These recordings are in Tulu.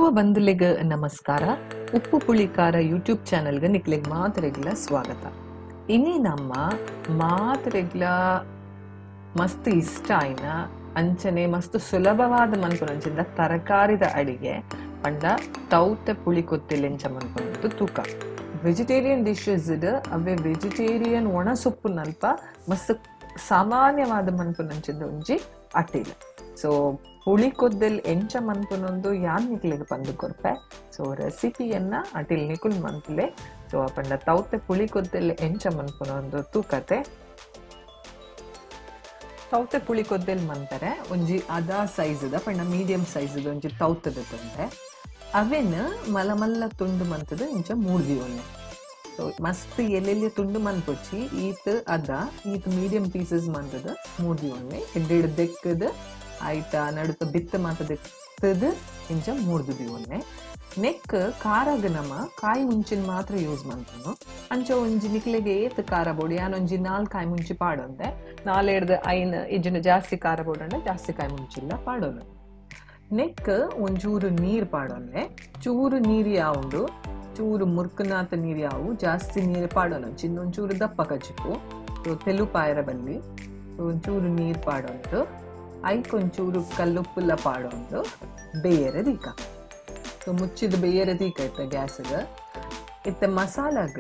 ತುಳುವ ಬಂಧುಲೆಗ್ ನಮಸ್ಕಾರ. ಉಪ್ಪು ಪುಳಿಕಾರ ಯೂಟ್ಯೂಬ್ ಚಾನೆಲ್ಗೆ ನಿಕ್ಲೆಗ್ ಮಾತ್ರೆಗ್ಲ ಸ್ವಾಗತ. ಇನಿ ನಮ್ಮ ಮಾತ್ರೆಗ್ಲ ಮಸ್ತ್ ಇಷ್ಟ ಆಯ್ನ ಅಂಚನೆ ಮಸ್ತ್ ಸುಲಭವಾದ ಮನ್ಪುನಂಚಿಂದ ತರಕಾರಿದ ಅಡಿಗೆ ಪಂಡ ತೌತೆ ಪುಳಿ ಕೊತ್ತಿಲೆಂಚ ಮನ್ಪುನಂತು ತೂಕ. ವೆಜಿಟೇರಿಯನ್ ಡಿಶಸ್ ಅವೇ ವೆಜಿಟೇರಿಯನ್ ಒಣ ಸೊಪ್ಪುನಲ್ಪ ಮಸ್ತ್ ಸಾಮಾನ್ಯವಾದ ಮನ್ಪುನಂಚಿಂದ ಒಂಜಿ ಅಟ್ಟಿಲ್ಲ. ಸೊ ಪುಳಿ ಕೊದ್ದೆಲ್ ಎಂಚ ಮನ್ಪುನೊಂದು ಯಾನ್ ನಿಕ್ಲೆಗ್ ಪಂದು ಕೊರ್ಪೆ. ಸೊ ರೆಸಿಪಿಯನ್ನ ಅಟಿಲ್ ನಿಕುಲ್ ಮನ್ಪುಲೆ. ಸೊ ಪಂಡ ತೌತೆ ಪುಳಿ ಕೊದ್ದೆಲ್ ಎಂಚ ಮನ್ಪುನೊಂದು ತೂಕತೆ. ತೌತೆ ಪುಳಿ ಕೊದ್ದೆಲ್ ಮನ್ಪರೆ ಒಂಜಿ ಅದಾ ಸೈಜ್ ಪಂಡ ಮೀಡಿಯಂ ಸೈಜ್ ಒಂಜಿ ತೌತದ ತೊಂದೆ ಅವೆನ್ ಮಲ ಮಲ್ಲ ತುಂಡು ಮಂತದ ಇಂಚ ಮೂರ್ದಿ ಒಲ್ಲೆ. ಸೊ ಮಸ್ತ್ ಎಲ್ಲೆಲ್ಲಿ ತುಂಡು ಮನ್ಪೊಚ್ಚಿ ಈತ್ ಅದ ಈತ್ ಮೀಡಿಯಂ ಪೀಸಸ್ ಮಂತದ ಮೂರ್ದಿ ಒಲ್ಲೆ ಎಡ್ಡೆಡ್ ದೆಕ್ಕದ ಆಯ್ತಾ ನಡುತ್ತ ಬಿತ್ತ ಮಾತ ದೆಕ್ಕದ ಇಂಚ ಮೂರ್ದು ಒಲ್ಲೆ. ನೆಕ್ ಖಾರಗ್ ನಮ ಕಾಯಿ ಮುಂಚಿನ ಮಾತ್ರ ಯೂಸ್ ಮಾಡ್ತಾನು. ಅಂಚ ಒಂಜಿ ನಿಕ್ಲೆಗೆ ಏತ್ ಖಾರ ಬೋಡು ಯಾನೊಂಜಿ 4 ಕಾಯಿ ಮುಂಚಿ ಪಾಡೊಂದೆ 4 5 5 ಇಜ್ಜಿನ ಜಾಸ್ತಿ ಖಾರ ಬೋಡಂಡೆ ಜಾಸ್ತಿ ಕಾಯಿ ಮುಂಚಿಲ್ಲ ಪಾಡೋನು. ನೆಕ್ ಒಂಚೂರು ನೀರು ಪಾಡೊಂದೆ, ಚೂರು ನೀರು ಯಾವುಂಡು ಚೂರು ಮುರ್ಕನಾಥ ನೀರು ಯಾವು ಜಾಸ್ತಿ ನೀರು ಪಾಡೋನು ಚಿನ್ನೊಂಚೂರು ದಪ್ಪ ಕಜಿಪು ತೆಲು ಪಾಯರ ಬಲ್ಲಿ ಒಂಚೂರು ನೀರು ಪಾಡೊಂದು ಐಕೊಂಚೂರು ಕಲ್ಲುಪ್ಪುಲ್ಲ ಪಾಡೊಂದು ಬೇಯರೆ ದೀಕ. ಸೊ ಮುಚ್ಚಿದ ಬೇಯರೆ ದೀಕ ಇತ್ತ ಗ್ಯಾಸ್ಗೆ. ಇತ್ತ ಮಸಾಲಾಗ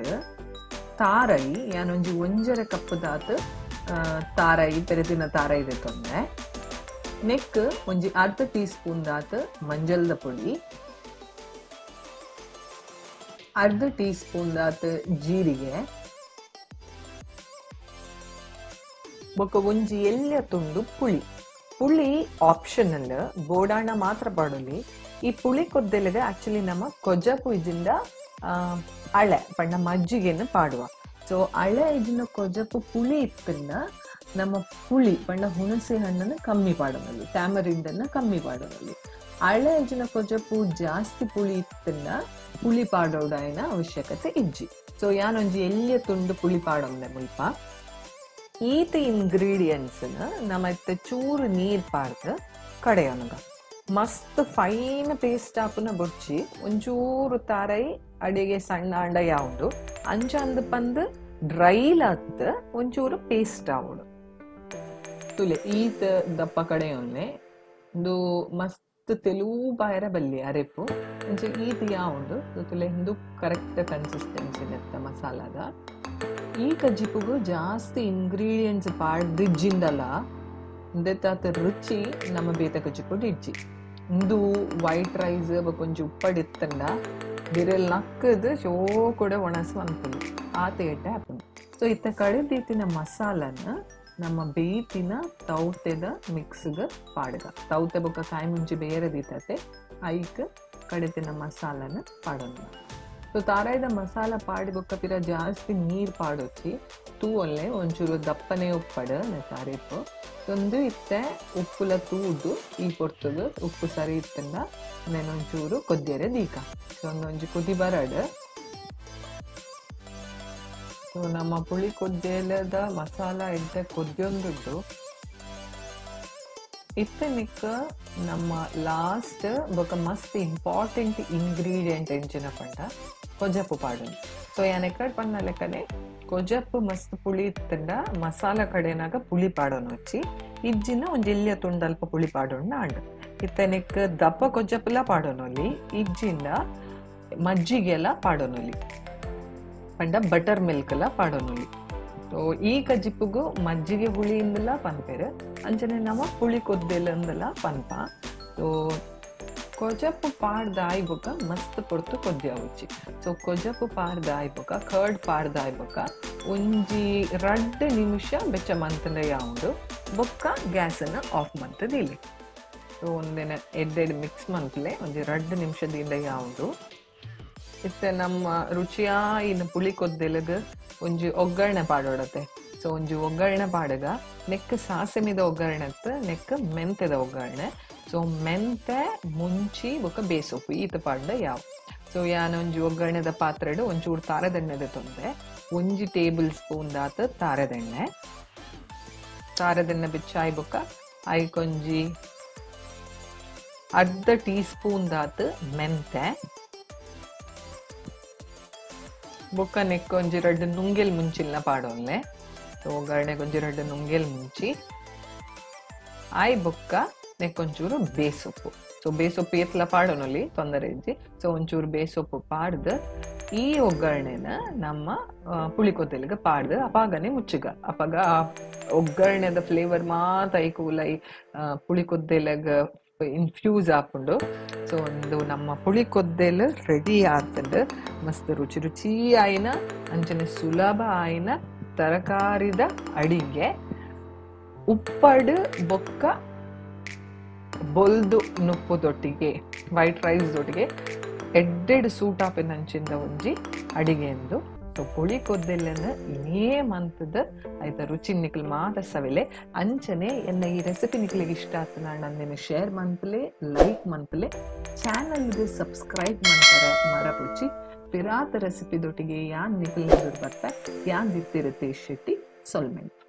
ತಾರೈ ಯಾನೊಂಜಿ 1.5 ಕಪ್ ದಾತ್ ತಾರೈ ಪೆರೆತಿನ ತಾರೈ ತೊಂದೆ. ನೆಕ್ ಒಂಜಿ ಅರ್ಧ ಟೀ ಸ್ಪೂನ್ ದಾತ್ ಮಂಜಲ್ದ ಪುಡಿ, ಅರ್ಧ ಟೀ ಸ್ಪೂನ್ ದಾತ್ ಜೀರಿಗೆ, ಬೊಕ್ಕ ಒಂಜಿ ಎಲ್ಯ ತುಂಡು ಪುಳಿ. ಪುಳಿ ಆಪ್ಷನಲ್, ಬೋಡಾಣ ಮಾತ್ರ ಪಾಡೊಲಿ. ಈ ಪುಳಿ ಕೊದ್ದೆಲೆಗೆ ಆಕ್ಚುಲಿ ನಮ್ಮ ಕೊಜಪು ಇಜಿಂದ ಅಳೆ ಪಂಡ ಮಜ್ಜಿಗೆಯನ್ನು ಪಾಡುವ. ಸೊ ಅಳೆ ಇಜಿನ ಕೊಜಪು ಪುಳಿ ಇತ್ತನ್ನ ನಮ್ಮ ಪುಳಿ ಪಂಡ ಹುಣಸೆ ಹಣ್ಣನ್ನು ಕಮ್ಮಿ ಪಾಡೋನಲ್ಲಿ, ಟ್ಯಾಮರಿಂಡನ್ನು ಕಮ್ಮಿ ಪಾಡೋನಲ್ಲಿ. ಅಳೆ ಇಜಿನ ಕೊಜಪು ಜಾಸ್ತಿ ಪುಳಿ ಇತ್ತನ್ನ ಪುಳಿ ಪಾಡೋಡಾಯಿನ ಅವಶ್ಯಕತೆ ಇಜ್ಜಿ. ಸೊ ಯಾನೊಂಜಿ ಎಲ್ಲಿಯ ತುಂಡು ಪುಳಿ ಪಾಡೊಂದೆ ಮುಲ್ಪ. ಈತ ಇಂಗ್ರೀಡಿಯೆಂಟ್ಸ್ ನಮ್ಮ ಇತ್ತ ಚೂರು ನೀರು ಪಾಡ್ದು ಕಡೆಯೋನಗ ಮಸ್ತ್ ಫೈನ್ ಪೇಸ್ಟ್ ಆಪುನ ಬೊಡ್ಚಿ ಒಂಚೂರು ತಾರೈ ಅಡಿಗೆ ಸಣ್ಣ ಅಂಡ ಯಾವುದು ಅಂಚ ಅಂದ್ ಪಂದ್ ಡ್ರೈಲಾತ್ ಒಂಚೂರು ಪೇಸ್ಟ್ ಆವಡು. ತುಲೆ ಈತ ದಪ್ಪ ಕಡೆಯೊನ್ನೆ ಒಂದು ಮಸ್ತ್ ತೆಲುವು ಬಾಯರ ಬಲ್ಲಿ ಅರೆಪು ಅಂಚ ಈತ ಯಾವುಂಡು ತುಲೆ ಹಿಂದು ಕರೆಕ್ಟ್ ಕನ್ಸಿಸ್ಟೆನ್ಸಿ ಇತ್ತ ಮಸಾಲಾದ. ಈ ಕಜ್ಜಿಪುಗು ಜಾಸ್ತಿ ಇಂಗ್ರೀಡಿಯೆಂಟ್ಸ್ ಪಾಡ್ದಿಜ್ಜಿಂದಲ್ಲ ಇಂದೆತ್ತಾತ ರುಚಿ ನಮ್ಮ ಬೇತ ಕಜ್ಜಿಪುಡು ಇಜ್ಜಿ. ಇಂದು ವೈಟ್ ರೈಸ್ ಕೊಂಚ ಉಪ್ಪಡಿತ್ತಂಡ ಬಿರೆಲ್ ನಕ್ಕದು ಶೋ ಕೂಡ ಒಣಸು ಅನ್ಪುಂಡು ಆ ತೇಟೆ ಹಾಪುಂಡು. ಸೊ ಇತ್ತ ಕಡೆದೀತಿನ ಮಸಾಲನ ನಮ್ಮ ಬೇತಿನ ತೌತೆದ ಮಿಕ್ಸ್ಗೆ ಪಾಡುಗ. ತೌತೆ ಬೊಕ್ಕ ಕಾಯಿ ಮುಂಚೆ ಬೇರೆ ದೀತತೆ ಐಕ್ ಕಡೆತಿನ ಮಸಾಲನ ಪಾಡೋಣ. ಸೊ ತಾರಾಯ್ದ ಮಸಾಲ ಪಾಡಿ ಬೊಕ್ಕ ಪಿರ ಜಾಸ್ತಿ ನೀರು ಪಾಡೊಚ್ಚಿ ತೂವೊಲ್ಲೆ ಒಂಚೂರು ದಪ್ಪನೆ ಉಪ್ಪಡು ತಾರೀಪು ಒಂದು ಇತ್ತೆ ಉಪ್ಪುಲ ತೂದು ಈ ಪೊರ್ತುಗು ಉಪ್ಪು ಸರಿ ಇತ್ತಂಡ ನೆನೊಂಚೂರು ಕೊದ್ದಿಯರೆ ದೀಕ. ಸೊ ಒಂದೊಂಜಿ ಕೊದಿ ಬರಡು. ಸೊ ನಮ್ಮ ಪುಳಿ ಕೊದ್ದೆಲದ ಮಸಾಲ ಇದ್ದ ಕೊದ್ದಿಯೊಂದುಡ್ಡು ಇತ್ತೆ ನಿಕ್ಕ ನಮ್ಮ ಲಾಸ್ಟ್ ಬೊಕ್ಕ ಮಸ್ತ್ ಇಂಪಾರ್ಟೆಂಟ್ ಇಂಗ್ರೀಡಿಯೆಂಟ್ ಎಂಚಿನ ಪಂಡ ಕೊಜಪು ಪಾಡೋದು. ಸೊ ಯಾನ್ ಎಕ್ಕಡ್ ಪಂಡ ಲೆಕ್ಕನೆ ಕೊಜಪು ಮಸ್ತ್ ಪುಳಿ ಇತ್ತಂಡ ಮಸಾಲ ಕಡೆನಾಗ ಪುಳಿ ಪಾಡೋನು ಹಚ್ಚಿ ಇಜ್ಜಿನ ಒಂಜಿ ಎಲ್ಲಿಯ ತುಂಡಲ್ಪ ಪುಳಿ ಪಾಡೋಣ ಅಂಡ್ ಇತ್ತೆ ನಿಕ್ ದಪ್ಪ ಕೊಜಪುಲ ಪಾಡೋನೊಲಿ ಇಜ್ಜಿಂದ ಮಜ್ಜಿಗೆಲ್ಲ ಪಾಡೋನೊಲಿ ಪಂಡ ಬಟರ್ ಮಿಲ್ಕ್ ಎಲ್ಲ ಪಾಡೋನೊಲಿ. ಸೊ ಈ ಕಜ್ಜಿಪುಗು ಮಜ್ಜಿಗೆ ಹುಳಿ ಇಂದಲ ಪನ್ಪೇರು ಅಂಚನೆ ನಮ್ಮ ಪುಳಿ ಕೊದ್ದೆಲ್ಲ ಪನ್ಪ. ಸೊ ಕೊಜಪು ಪಾಡ್ದಾಯ್ ಬೊಕ್ಕ ಮಸ್ತ್ ಪೊರ್ತು ಕೊದ್ದಿಯಾವುಚ್ಚಿ. ಸೊ ಕೊಜಪು ಪಾಡ್ದಾಯ್ ಬೊಕ್ಕ ಕರ್ಡ್ ಪಾಡ್ದಾಯ್ ಬೊಕ್ಕ ಒಂಜಿ 2 ನಿಮಿಷ ಬೆಚ್ಚ ಮಂತಂಡ ಯಾವುಂಡು ಬೊಕ್ಕ ಗ್ಯಾಸನ್ನು ಆಫ್ ಮಂತದಿಲ್ಲ. ಸೊ ಒಂದಿನ ಎಡ್ಡೆಡ್ ಮಿಕ್ಸ್ ಮಂತ್ಲೆ ಒಂಜಿ 2 ನಿಮಿಷದಿಂದ ಯಾವುಂಡು. ಇತ್ತೆ ನಮ್ಮ ರುಚಿಯಾಯಿನ ಪುಳಿ ಕೊದ್ದೆಲಗ್ ಒಂಜಿ ಒಗ್ಗರಣೆ ಪಾಡೋಡತೆ. ಸೊ ಒಂಜಿ ಒಗ್ಗರಣೆ ಪಾಡಗ ನೆಕ್ ಸಾಸಿಮಿದ ಒಗ್ಗರಣೆ ನೆಕ್ ಮೆಂತೆದ ಒಗ್ಗರಣೆ. ಸೊ ಮೆಂತೆ ಮುಂಚಿ ಬೊಕ್ಕ ಬೇಸೊಪ್ಪು ಈತ ಪಾಡ್ಡ ಯಾವ. ಸೊ ಯಾನ್ ಒಂಜಿ ಒಗ್ಗರಣೆದ ಪಾತ್ರೆಡು ಒಂಚೂರು ತಾರೆದೆಣ್ಣೆದ ತೊಂದೆ ಒಂಜಿ ಟೇಬಲ್ ಸ್ಪೂನ್ ದಾತ ತಾರೆದೆಣ್ಣೆ ತಾರೆದೆಣ್ಣೆ ಬಿಚ್ಚಾಯ್ ಬೊಕ್ಕ ಐಕೊಂಜಿ ಅರ್ಧ ಟೀ ಸ್ಪೂನ್ ದಾತ್ ಮೆಂತೆ ಬೊಕ್ಕ ನೆಕ್ ಒಂಜಿ ರಡ್ಡ್ ನುಂಗೆಲ್ ಮುಂಚಿಲ್ನ ಪಾಡೊನ್ಲೆ. ಸೊ ಒಗ್ಗರಣೆಗೆ ಒಂಜಿ ರಡ್ಡ್ ನುಂಗೆಲ್ ಮುಂಚಿ ಆಯ್ ಬೊಕ್ಕ ನೆಕ್ಕೊಂಚೂರು ಬೇಸೊಪ್ಪು. ಸೊ ಬೇಸೊಪ್ಪು ಏತ್ಲ ಪಾಡೊನೊಲಿ ತೊಂದರೆ ಇಜ್ಜಿ. ಸೊ ಒಂಚೂರು ಬೇಸೊಪ್ಪು ಪಾಡ್ದು ಈ ಒಗ್ಗರಣೆನ ನಮ್ಮ ಪುಳಿಕೊದ್ದೆಲ್ಗ್ ಪಾಡ್ದು ಅಪಾಗನೆ ಮುಚ್ಚುಗ. ಅಪಗ ಆ ಒಗ್ಗರಣೆದ ಫ್ಲೇವರ್ ಮಾತ ಐಕುಲೈ ಪುಳಿಕೊದ್ದೆಲಗ್ ಇನ್ಫ್ಯೂಸ್ ಆಪುಂಡು. ಸೊ ಒಂದು ನಮ್ಮ ಪುಳಿಕೊದ್ದೆಲ್ ರೆಡಿ ಆತಂಡು. ಮಸ್ತ್ ರುಚಿ ರುಚಿ ಆಯಿನ ಅಂಚನೆ ಸುಲಭ ಆಯಿನ ತರಕಾರಿದ ಅಡಿಗೆ. ಉಪ್ಪಡು ಬೊಕ್ಕ ಬೊಲ್ದು ನುಪ್ಪು ದೊಟ್ಟಿಗೆ ವೈಟ್ ರೈಸ್ ದೊಟ್ಟಿಗೆ ಎಡ್ಡೆಡ್ ಸೂಟ್ ಆಪಿನಂಚಿಂದ ಒಂಜಿ ಅಡಿಗೆ ಎಂದು. ಸೊ ಪುಳಿ ಕೊದ್ದೆಲ್ಲನ ಇನೇ ಮಂತದ ಐತ ರುಚಿ ನಿಕ್ಲ್ ಮಾತ ಸವಿಲೆ. ಅಂಚನೆ ಎನ್ನ ಈ ರೆಸಿಪಿ ನಿಕ್ಲಿಗೆ ಇಷ್ಟ ಆತ ನಾನು ಶೇರ್ ಮಂತ್ಲೆ, ಲೈಕ್ ಮಂತ್ಲೆ, ಚಾನಲ್ಗೆ ಸಬ್ಸ್ಕ್ರೈಬ್ ಮಂತಾರೆ ಮರಪುಚಿ. ಪಿರಾತ ರೆಸಿಪಿ ದೊಟ್ಟಿಗೆ ಯಾನ್ ನಿಕ್ಲ್ ಬರ್ತ ಯಾನ್ ದಿತ್ತಿರುತ್ತೆ ಶೆಟ್ಟಿ ಸೊಲ್ಮೆಂಟ್.